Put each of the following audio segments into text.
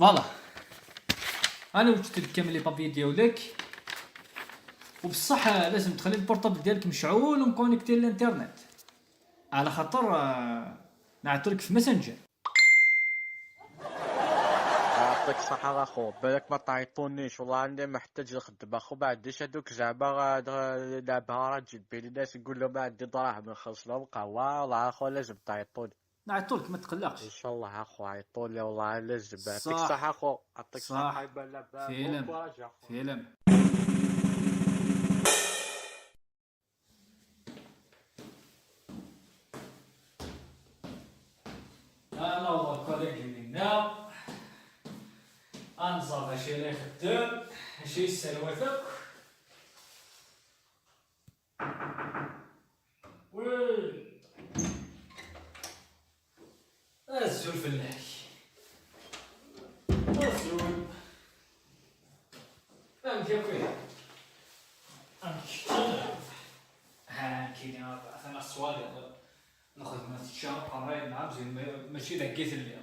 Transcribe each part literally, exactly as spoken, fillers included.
Voilà. انا وجدت كامل لي بابي ديالك. وبصح لازم تخلي البورطابل ديالك مشعول ومكونيكتي للانترنت، على خاطر آه، نعيطولك في ماسنجر. يعطيك الصحة اخو، بالك ما تعيطونيش، والله عندي محتاج نخدم اخو، ما عنديش هذوك زعما غا-، نلعبها راجل بين الناس، نقول لهم ما عندي دراهم نخلص لهم قهوة، والله اخو لازم تعيطوني. نعيطولك، ما تقلقش. ان شاء الله اخو، عيطولي والله لازم. يعطيك صح. الصحة اخو، يعطيك صح. الصحة يبان لك. فيلم. كوراج اخو. فيلم. انا والله كوليك منا انزل ماشي لا يخدم، ماشي يسالواتك. وي. أزول فلاك. أزول. أمك يا خويا. أمك. ها كينا ثلاث سوالف. ناخذ ما تشاء قراي نعم زين، ما- ماشي ذاك قيت اللي.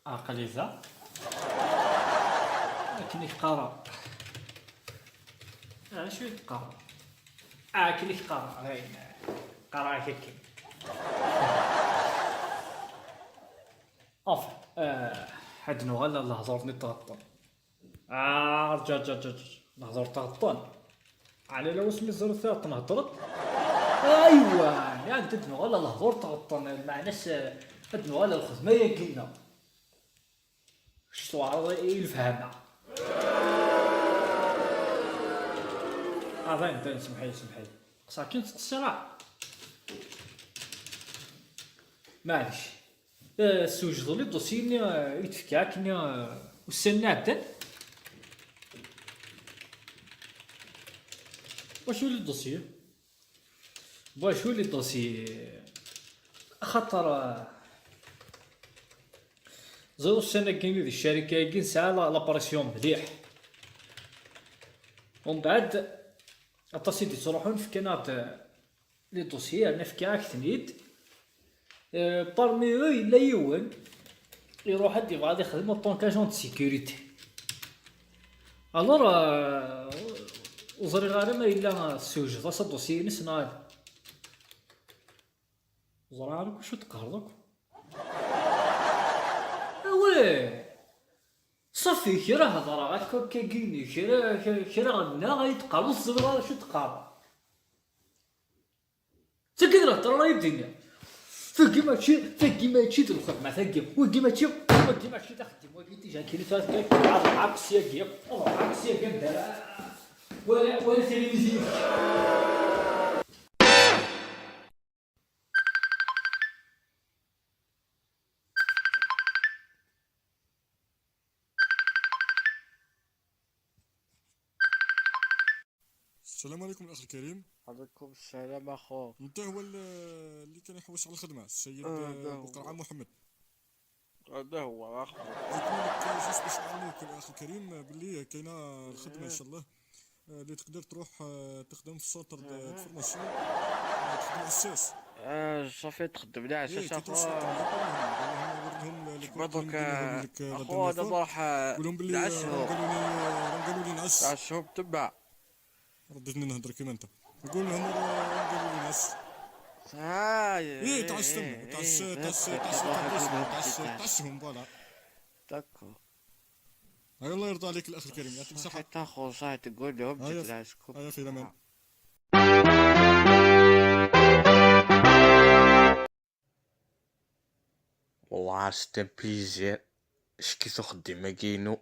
عقلي ذا. لكن يقرا. آه، شو يتقرا؟ آه، كي يقرا، غير قرا هيك. اوف. آه، حد نغلى الله زورتني تغطى. آه، رجع، رجع، رجع، رجع. نهضر تغطان. على لو اسمي زرت تنهضرت. ايوا، يا انت تنغلى الهضور تغطان، معناش هاد نغلى الخدمة يا قلنا. شتو عرض الفهمة. هذا انت، سمحي، سمحي. قصا كنت تقصير. معليش. آه، سوجدوا لي الدوسي ني، آه، يتفكاك ني، آه، والسنة عدن. واش ولي الدوسي؟ واش ولي الدوسي؟ خاطر، آه، زيرو السنة كاين دي الشركة كي نسعى لا، لا بريسيون مليح. ومن بعد، اتصل دي تروحون في كنات، آه، لي دوسيي، انا فكاك تنيد. آه، بارمي او يلا يون يروح هاد يبغى يخدم اون طون كاجون دو سيكوريتي. الور، آه، وزري غاري ما الا سوجد اصا دوسيي نس نار. زرا عارف شو تقهرك؟ وي. صافي، كرا هضرة، غير كوكاكيني، كرا، كرا، كرا غنا، غيتقهر، الزبرة، شو تقهر؟ تقدر الهضرة راه يدينا. تاكي ماشي، تاكي ماشي د الخدمة، تاكي. وكي ماشي، وكي ماشي تخدم، وكي تيجي كي تاكي، عكس يا كيف، عكس يا كيف دار. ولا، ولا تلفزيون. السلام عليكم الاخ الكريم. عليكم السلام اخو. انت هو ال- اللي كان يحوس على الخدمه، السيد آه، ده آه، هو. بقرعه محمد. هذا هو اخو. قلت لك جوست باش نعلموك الاخ الكريم باللي كاينه الخدمه ان شاء الله، آه، اللي تقدر تروح آه، تخدم في السونتر د- د فورماسيون، آه، تخدم اساس. آه، صافي تخدم لي ايه عشاش كي اخو. توصل تما، قول لهم، قول لهم هذوك شبا الكوارت اللي دوك، مدينوها لك، آه، لا اخو ديرنيير انا فوا. راح آه، قول لهم باللي آه، نعسهم. راهم قالوا لي، آه، راهم قالوا لي نعس. نعسهم تبع. رديتني نهضر كيما انت. قول لهم راهم قالوا لي نعس. هاي ايه تعس تما، تعس تعس تعس تعس تعسهم فوالا. داكور. هاي الله يرضى عليك الاخ الكريم، يعطيك الصحه. حتى اخو صاحي تقول لهم هيا جيت ف- لها سكوب. هيا في الامان. والله c'est un plaisir. شكيتو خدي ماكينو.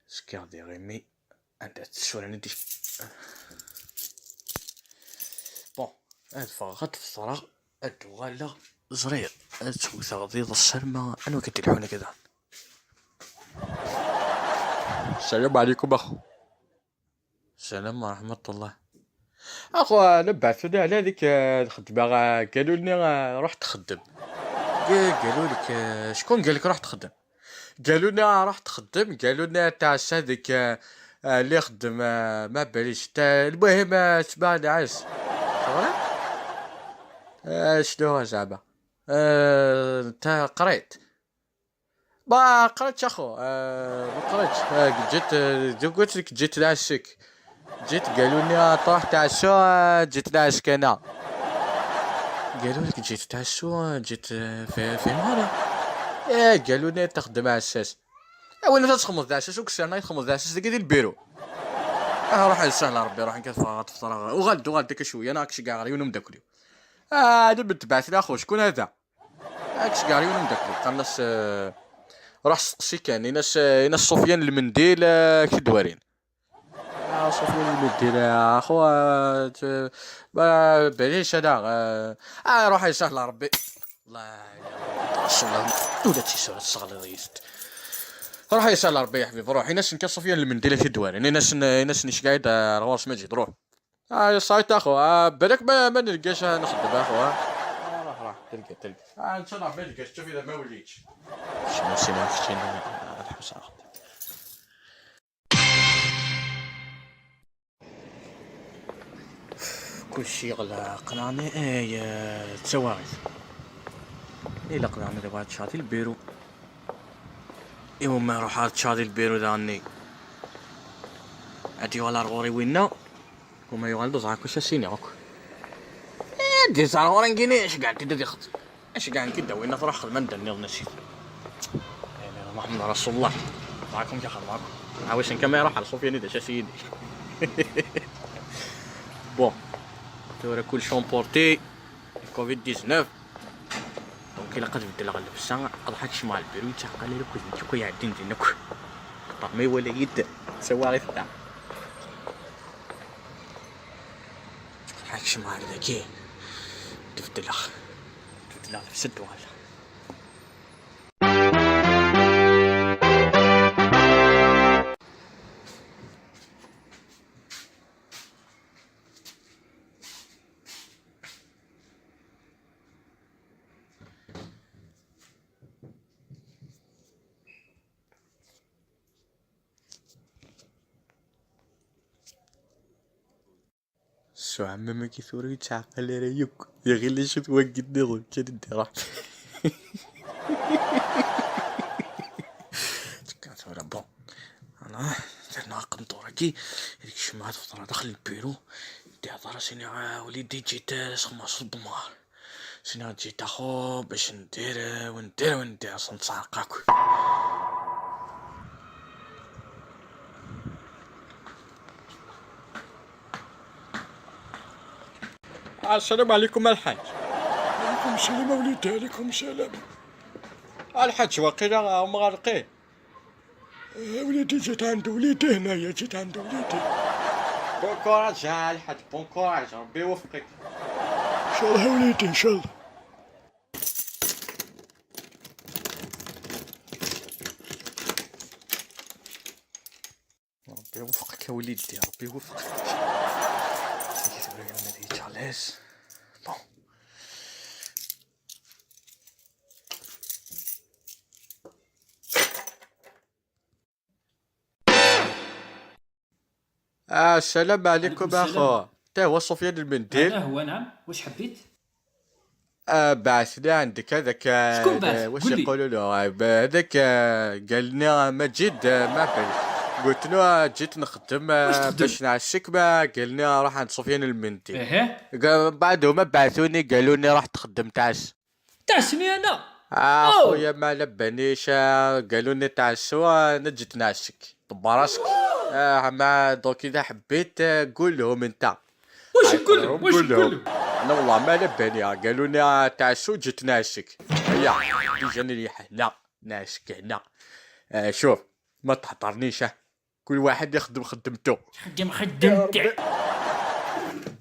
شكي غادي غيمي. عندها تسوى لنا ديك. بون. هاد فراغ، هاد فراغ. هاد وغالا. زرير. هاد سويت غادي الشرمة. انا كنت الحونا كذا. السلام عليكم اخو. السلام ورحمة الله. اخو، انا بعثوني على هذيك آه، الخدمة، آه، قالوا لي آه، روح تخدم. قا- قالوا لك آه، شكون قال لك روح تخدم؟ قالوا لي آه، روح تخدم، قالوا لي تاع هذيك آه، آه، اللي يخدم آه، ما باليش تاع، المهم آه، تبع العز. صغير؟ آه، شنو هو زعما؟ آه، انت قريت؟ Ba qrib axu, eh, ba qrib. Eh, ǧǧet, eh, ǧǧet, ǧǧet lɛecc-ik. Ǧǧet, قالوا لي تروح تعشو, eh, ǧǧet lɛecc-ik أنا. قالوا لك ǧǧet تعشو, eh, ǧǧet, eh, في, في مارا. Eh, قالوا لي تخدم عشاش. Eh, وين تخدم عشاش؟ وكسرنا تخدم عشاش ديك ديال البيرو. Eh, روح يسهل ربي، روح نكتفها غتفطر. وغد، وغد ديك شويه، انا هاكشي كاع غير يوم داكليو. Ah, هذا بنت بعث لي اخو، شكون هذا؟ هاكشي كاع يوم داكليو. قال ناس، eh, روح سقسي كان، ناس، eh, ناس سفيان المنديل, eh, كدوارين. Ah, سفيان المنديل, eh, اخو, eh, ت-, ما بلاش هذا, eh, ah, روح يسهل ربي. الله يعين. رسول الله. ولا تيسير الصغليط. روح يسهل ربي يا حبيبي، روح. الناس نكا سفيان المنديل كدوارين. الناس ن-، الناس نش قاعد, eh, غورس مجيد، روح. Ah, صايت اخو, ah, بالك ما, ما نلقاش, ah, نخدم اخو, ah. Ah, روح، روح، تلقى، تلقى. Ah, ان شاء الله ما نلقاش، شوف اذا ما وليتش. شنو، شنو، شنو، ah, الحبس اخو. كلشي يغلى، قنعني، اي, آه، تسواغيث. الا قنعني دابا تشاطي البيرو. ايوا ما نروح عاد تشاطي البيرو داني. عندي ولا رغوري وينا. وما يغال دوز عاكو شاسيني هاك. ايه، دي زار غوري نجيني، اش قاعد تدي خط؟ اش كان كي داوينا في روح خدمة ندير نيض نسيت. يعني محمد رسول الله. معكم يا خال معكم. عاوز نكمل يروح على صوفيا نيدا شا سيدي. بون. تورا كل شون بورتي. كوفيد ديزنوف. دونك الا قد بدل غلب الساعة اضحك شمال بيرو يتعقل لك وزنتي كو يعدي ندينك. طمي ولا يد. سوا غير فتح. اضحك شمال ذكي. تفتلخ. تفتلخ في ست ولا. سو عمامك ثوري تعقل على يك. يا غير اللي شفت واقف ديرو، كان ديرو. كانت ولا بون. انا درنا قنطورة كي هذيك الشمعة تفطر داخل البيرو. دي هضرة سيني، آه، وليدي جيت، آه، خمس الدمار. سيني جيت اخو باش ندير، آه، وندير، وندير، اصلا نتسرقاك. السلام عليكم الحاج. عليكم السلام وليدي، عليكم السلام. الحاج واقيلا هم غارقين. آه، وليدي جيت عند وليدي هنايا، جيت عند وليدي. بون كوراج يا الحاج، بون كوراج، ربي يوفقك. ان شاء الله وليدي، ان شاء الله. ربي يوفقك يا وليدي، ربي يوفقك. بون. آه، السلام عليكم. عليكم السلام. اخو، تا هو سفيان المنديل. هذا هو، نعم. واش حبيت؟ آه، بعث لي عندك هذاك، آه، شكون بعث؟ واش قول لي. يقولوا له؟ آه، ب-، هذاك، آه، قال لنا مجيد، آه، ما بالك. قلت له، آه، جيت نخدم، آه، واش تخدم؟ باش نعشك، ما قال لنا روح عند سفيان المنديل. اها. قال، بعد هما بعثوني، قالوا لي روح تخدم تعس. تعسني انا. آه، أوه. خويا ما على باليش، آه، قالوا لي تعسوا، آه، انا جيت نعشك. طب راسك. آه، ما دوك اذا حبيت، آه، قول لهم انت. واش نقول لهم؟ واش نقول لهم؟ انا والله ما على بالي، قالوا لي، آه، تعسوا جيت نعشك. هيا، ديجا نريح هنا، نعشك هنا. آه، شوف، ما تحضرنيش، آه. كل واحد يخدم خدمته. خدم خدمته.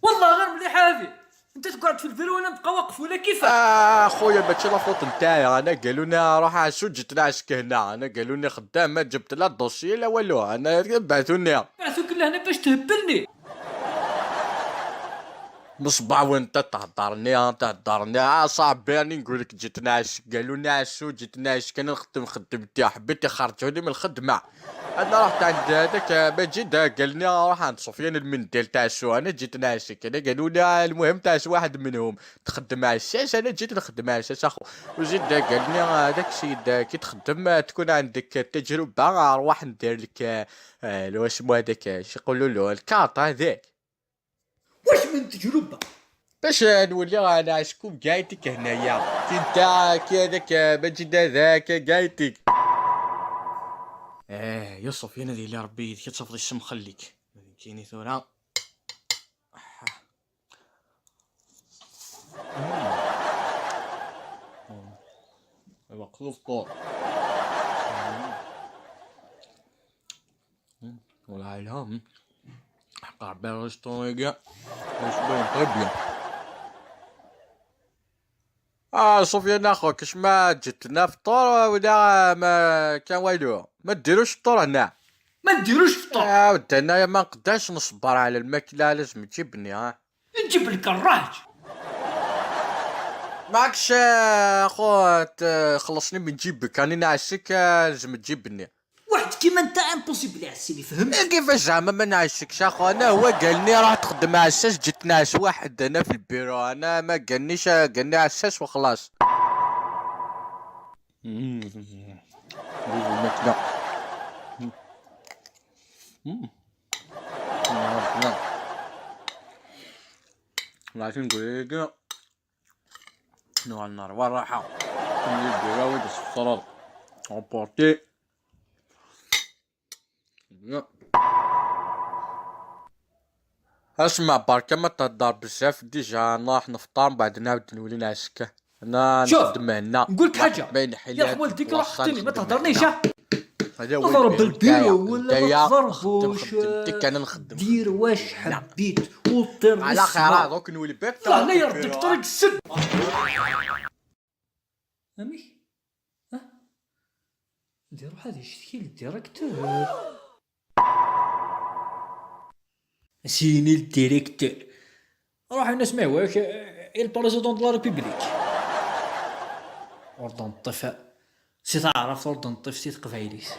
والله غير مليح هذه. انت تقعد في الفيرو وانا نبقى واقف ولا كيفاه؟ آه، خويا، ماشي لا فوت نتاعي، انا قالوا لي روح عسو جيت نعشك هنا، انا قالوا لي خدام ما جبت لا دوسي لا والو، انا بعثوني. بعثوك لهنا باش تهبلني. مصباح وانت تهضرني، تهضرني، آه، صاحبي، راني نقول لك جيت نعشك، قالوا لي عسو جيت نعشك، انا نخدم خدمتي، حبيت يخرجوني من الخدمه. انا رحت عند هذاك مجيد، قال لي روح عند سفيان المنديل تاع السوق، انا جيت نعسك، انا قالوا لي المهم تاع واحد منهم تخدم على الساس، انا جيت نخدم على الساس اخو. وزيد قال لي هذاك السيد كي تخدم تكون عندك تجربه، روح ندير لك، آه، لو اسمه هذاك، شو يقولوا له، الكارت هذاك. واش من تجربة؟ باش نولي انا عشكم قايتك هنايا. كي انت، كي هذاك مجيد هذاك قايتك. ايه يا سفيان، هذه اللي ربي يديك تفضي الشم خليك. كيني ثورة. مقصود طور. والعائلة، مم. حق ربي الريستوران كاع. واش باين؟ تري بيان. اه، سفيان اخو، كاش ما جتنا فطور ولا ما كان والو؟ ما ديروش فطور هنا. ما ديروش فطور. اه ودي، انايا ما نقدرش نصبر على الماكله، لازم تجيبني، ها. نجيب لك الراج. ماكش، آه، خو، ت-، خلصني من جيبك، راني نعسك، آه، لازم تجيبني. واحد كيما انت امبوسيبل يعسيني، فهمت؟ إيه، كيفاش زعما ما نعسكش اخو؟ انا هو قالني راه تخدم عساس، جيت نعس واحد انا في البيرو، انا ما قالنيش، قالني عساس وخلاص. مم. دوز الماكلة. مم. مم. لا. لا، شنو نقول لك؟ نوع النار والراحة. كل يدير ويدس في الصرار. روبورتي. اسمع برك، ما تهدر بزاف، ديجا نروح نفطر، من بعد نعاود نولي نعسك. انا شوف، نخدم هنا. نقول لك حاجة. ما ينحي يا لها خويا، ديك روح وصلت خدمي، ما نخدم تهدرنيش، هنا. ها؟ هذا هو اضرب البيرو ولا ما تضربوش. خدمتك، انا نخدم، دير واش حبيت وطير على خير، دوك نولي بك. الله لا يردك، طريق السد. امي، ها؟ دير واحد يشتكي للديريكتور. سيني للديريكتور. روح الناس ما هواك، إيه، البريزيدون دو لا ريبوبليك. أردن الطفل. سي تعرف أردن الطفل، سي تقبايليس.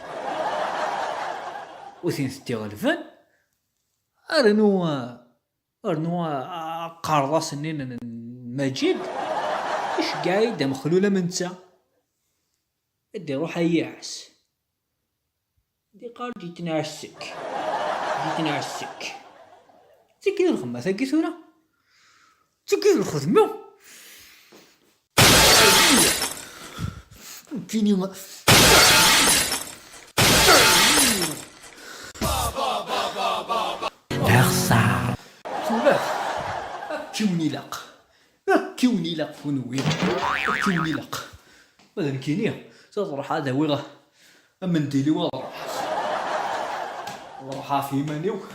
وثين ستي غلفان. أرنو، أرنو، آه، قرضاس النين مجيد. إيش قاعد مخلولة من نتا؟ ادي روح ياعس. دي قال جيت نعسك. جيت نعسك. تكي الخدمة، تكي ثورة. تكي الخدمة. فيني ما. تخسر. ثورة. كيوني لاق. كيوني لاق ونوي. كيوني لاق. ماذا نكيني؟ تروح هذا ويغا. أما نديلي ولا روح. روحها في مانيو.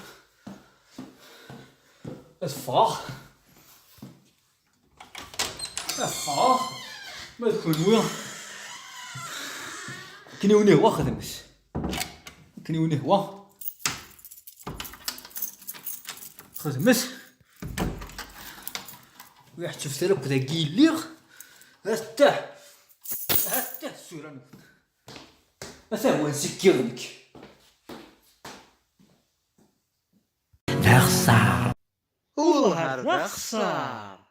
الفراغ. الفراغ. ما تكون وين. كنيوني هو خدمس. كنيوني هو. خدمس. ويحتف ثلاث كذا قيليغ. هسته. هسته السورة نكون. هسا هو نسكي غنك. تخسر. والله هذا خسر.